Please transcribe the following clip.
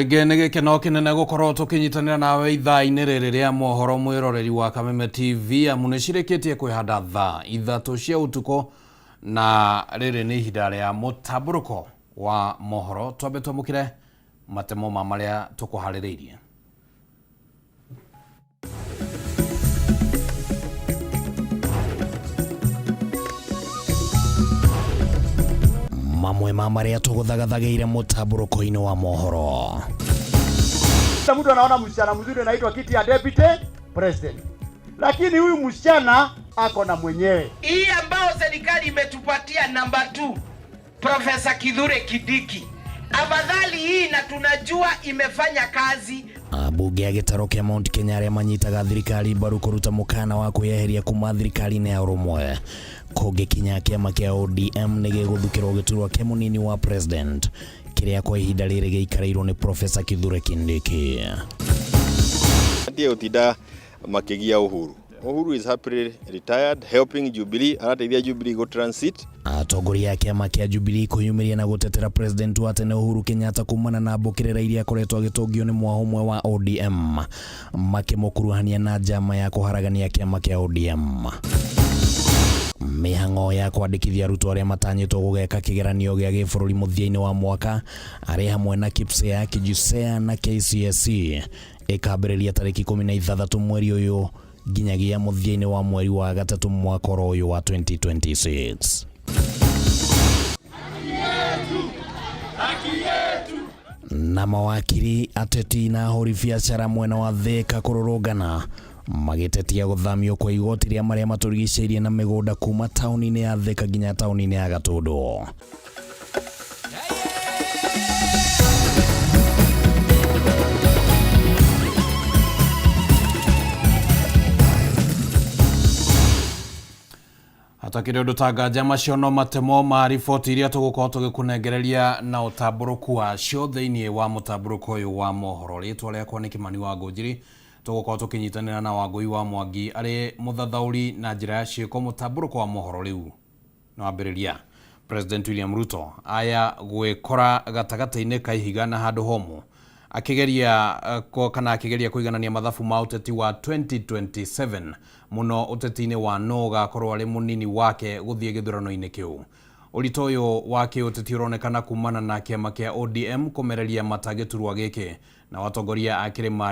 Rĩngĩ nĩ gĩkeno kĩnene gũkorwo tũkĩnyitanĩra nawe ithaa-inĩ rĩrĩ rĩa mohoro, mwĩroreri wa Kameme TV, amu nĩ cirĩkĩtie kwĩhanda thaa 3 cia ũtukũ, na rĩrĩ nĩ ihinda rĩa mũtambũrũko wa mohoro. Twambe twamũkĩre matemo ma marĩa tũkũharĩrĩirie. Mamwe ma marĩa tũgũthagathagĩire mũtambũrũko-inĩ wa mohoro. Mtu anaona msichana mzuri anaitwa kiti ya deputy president, lakini huyu msichana ako na mwenyewe. Hii ambao serikali imetupatia namba 2, Profesa Kithure Kindiki, afadhali hii na tunajua imefanya kazi. Ambunge a gĩtarũ kĩa Mount Kenya arĩa manyitaga thirikari mbaru kũruta mũkana wa kwĩyeheria kuma thirikari-inĩ ya ũrũmwe kũngĩkinya kĩama kĩa ODM nĩ gĩgũthukĩrwo gĩturwa kĩa mũnini wa president kĩrĩa kwa ihinda rĩrĩ gĩikarĩirwo nĩ Profesa Kithure Kindiki. Ndiye utinda makigia Uhuru. Uhuru is happily retired, helping Jubilee, arateithia Jubilee go transit. Atongoria a kĩama kĩa Jubilee kwĩyumĩria na gũtetera president wa tene Uhuru Kenyatta kumana na mbũkĩrĩra iria akoretwo agĩtũngio nĩ mwaho ũmwe wa ODM, makĩmũkuruhania na njama ya kũharagania kĩama kĩa ODM. Mĩhang'o ya kwandĩkithia arutwo arĩa matanyĩtwo gũgeka kĩgeranio gĩa gĩbũrũri mũthia-inĩ wa mwaka arĩ hamwe na KPSEA, KJSEA na KCSE ĩkambĩrĩria tarĩki 16 mweri ũyũ nginyagia mũthia-inĩ wa mweri wa gatatũ mwaka oro ũyũ wa 2026. Na mawakiri, ateti na ahũri biacara mwena wa Thika kũrũrũngana magĩtetia gũthamio kwa igoti rĩa marĩa matũrigicĩirie na mĩgũnda kuma taũni-inĩ ya Thika nginya taũni-inĩ ya Gatũndũ. Hatakĩrĩ ũndũ ta nganja, macio no matemo ma riboti iria tũgũkorwo tũgĩkũnengereria na ũtambũrũku wacio thĩinĩ wa mũtambũrũko ũyũ wa mohoro. Rĩtwa rĩakwa nĩ Kĩmani wa Ngũnjiri. Tũgũkorwo tũkĩnyitanĩra na Wangũi wa Mwangi arĩ mũthathaũri na njĩra ya ciĩko. Mũtambũrũko wa mohoro rĩu nĩwambĩrĩria. President William Ruto aya gwĩkora gatagatĩ-inĩ ka ihiga na handũ homũ akĩgeria kana akĩgeria kũiganania mathabu ma ũteti wa 2027, mũno ũteti-inĩ wa no ũgakorwo arĩ mũnini wake gũthiĩ gĩthurano-inĩ kĩu. Ũritũ ũyũ wa kĩũteti ũronekana kumana na kĩama kĩa ODM kũmereria mata gĩturwa gĩkĩ na watongoria a kĩrĩma.